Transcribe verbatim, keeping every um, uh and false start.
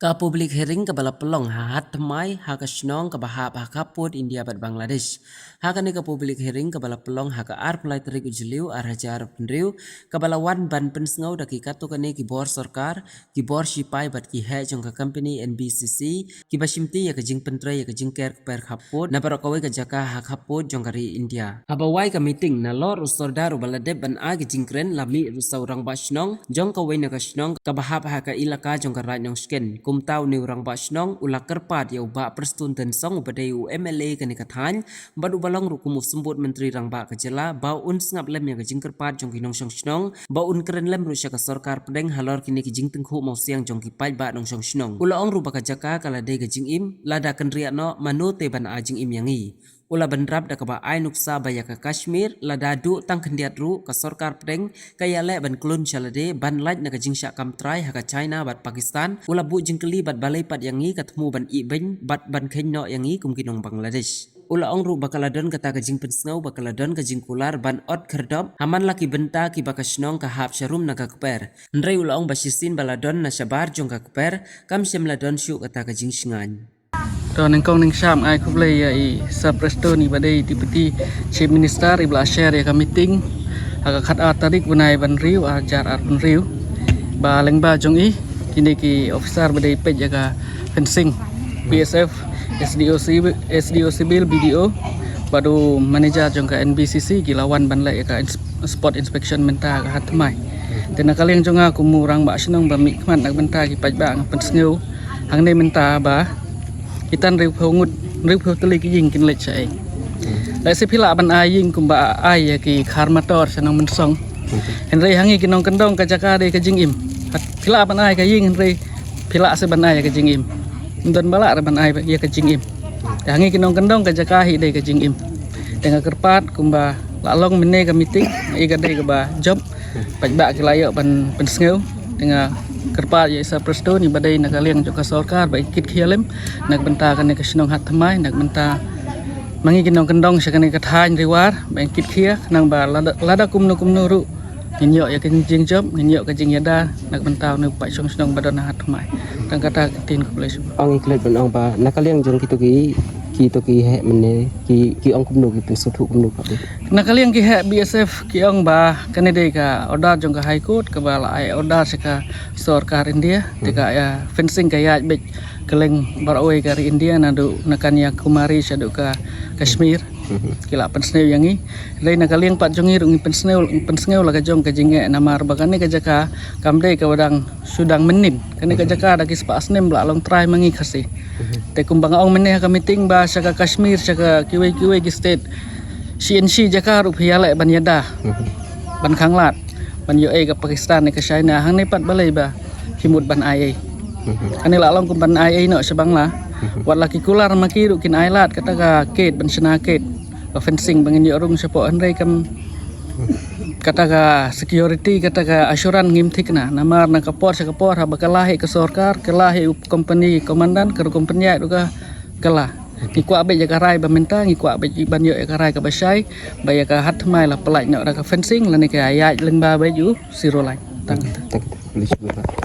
Ka public hearing kaba la pynlong ha Hat Thymmai, ha ka shnong kaba hap ha khappud India bad Bangladesh. Ha kane ka public hearing kaba la pynlong ha ka arphew lai tarik u Jylliew ar hajar arphew hynriew, kaba la wan ban pynsngew da ki katto katne ki bor sorkar, ki bor shipai bad ki heh jong ka company N B C C, kiba shimti ïa ka jingpyntrei ïa ka jingker kper khappud na baroh kawei ka jaka ha khappud jong ka ri India. Haba wai ka meeting, nalor u sordar uba la dep ban ai ka jingkren, la mih ruh sa u rangbah shnong jong kawei na ka shnong kaba hap ha ka ilaka jong ka Raid Nongshken. Kumta une u rangbah shnong u la kyrpad ïa u Bah Prestone Tynsong uba dei u M L A kane ka thaiñ, bad uba long ruh kum u symbud Myntri Rangbah ka jylla, ba un sngap lem ïa ka jingkyrpad jong ki nongshong shnong, ba un kren lem ruh sha ka sorkar pdeng halor kine ki jingtyngkhuh mawsiang jong ki paidbah nongshong shnong. U la ong ruh ba ka jaka ka la dei ka jingim, lada kynriah noh, mano te ban ai jingim ïa ngi. U la bynrap da kaba ai nuksa ba ïa ka Kashmir, lada duh tang khyndiat ruh, ka sorkar pdeng ka ïaleh ban klun sha lade, ban lait na ka jingshah kam trai ha ka China bad Pakistan. U la buh jingkylli bad balei pat ïa ngi ka thmu ban ïeh beiñ bad ban kheiñ noh ïa ngi kum ki nong Bangladesh. U la ong ruh ba ka la don kata ka jingpynsngew, ba ka la don ka jingkular ban ot khyrdop ha man la ki bynta kiba ka shnong ka hap sharum na ka kper. Hynrei u la ong ba shisien ba la don na shabar jong ka kper, kam shym la don shuh kata ka jingshngaiñ. To nyngkong nyngshap ai khublei ïa i Sir Prestone iba dei Deputy Chief Minister iba la share ïa ka meeting ha ka khatar tarik u bnai ba hynriew ar hajar arphew hynriew. Ba lyngba jong i, kine ki officer ba dei peit ïa ka fencing, B S F, S D O C, S D O Civil, B D O, bad u manager jong ka N B C C ki la wan ban leh ïa ka ins-, spot inspection mynta ha ka Hat Thymmai. Te na ka liang jong nga kum u rangbah shnong ba mihkhmat na ka bynta ki paidbah nga pynsngew hangne mynta ba ki tan hynriewphew ngut, hynriewphew tylli ki ïing kin leit shaei. Lehse phi lah ban ai ïing kumba ai ïa ki Kharmator sha Nongmynsong. Hynrei ha ngi ki nongkyndong ka jaka dei ka jingim. Phi lah ban ai ka ïing hynrei phi lah se ban ai ïa ka jingim. Ym don ba lah re ban ai ïa ka jingim. Te ha ngi ki nongkyndong ka jaka hi dei ka jingim. Te nga kyrpad kumba la long mynne ka meeting, i ka dei kaba jop. Paidbah ki la ïoh ban pynsngew. Te nga kyrpad ïa i Sir Prestone iba dei na ka liang jong ka sorkar ba i kit khia lem na ka bynta kane ka shnong Hat Thymmai, na ka bynta ma ngi ki nongkyndong sha kane ka thaiñ Ri War ba i kit khia, khnang ba lada, lada kumno kumno ruh ngin ïoh ïa ka jingjop, ngin ïoh ka jingïada na ka bynta une u paid shong shnong ba don ha Hat Thymmai. Tang kata ka ktien, khublei shibun. Ong i klet ban ong ba na ka liang jong kito ki, kito ki heh mynne ki, ki ong kumno, ki pynsngewthuh kumno ka bit. Na ka liang ki heh B S F ki ong ba kane dei ka order jong ka High Court kaba la ai order sha ka sorkar India, te ka, eh, fencing ka ïaid beit kylleng baroh kawei ka ri India, naduh na Kanyakumari shaduh ka Kashmir. Ki la pynsngew ïa ngi. Hynrei na ka liang pat jong ngi ruh ngi pynsngew, pynsngew la ka jong ka jingeh namar ba kane ka jaka kam dei kaba dang shu dang mynnin. Kane ka jaka da ki spah snem ba la long trai ma ngi Khasi. Te kumba nga ong mynne ha ka meeting ba sha ka Kashmir, sha ka kiwei kiwei ki state, shi inshi jaka ruh phi ïaleh ban ïada, ban khanglad, ban ïoh ei ka Pakistan ne ka China, hangne pat balei ba phi mut ban ai ei. Kane la long kum ban ai ei noh sha Bangla. Wat la ki kular ma ki ruh kin ai lad kata ka kit, ban shna kit, ka fencing ba ngin ïoh rung shapoh, hynrei kam kata ka security, kata ka assurance ngim thikna. Namar na ka por sha ka por haba kylla hi ka sorkar, kylla hi u company commandant, ka rukom pynïaid ruh ka kylla. Ngi kwah beit ïa ka rai ba mynta, ngi kwah beit ban ïoh ïa ka rai kaba shai ba ïa ka Hat Thymmai la pyllait noh da ka fencing lane ka ïaid lyngba beit u zero line. Tang kata. Tang kata.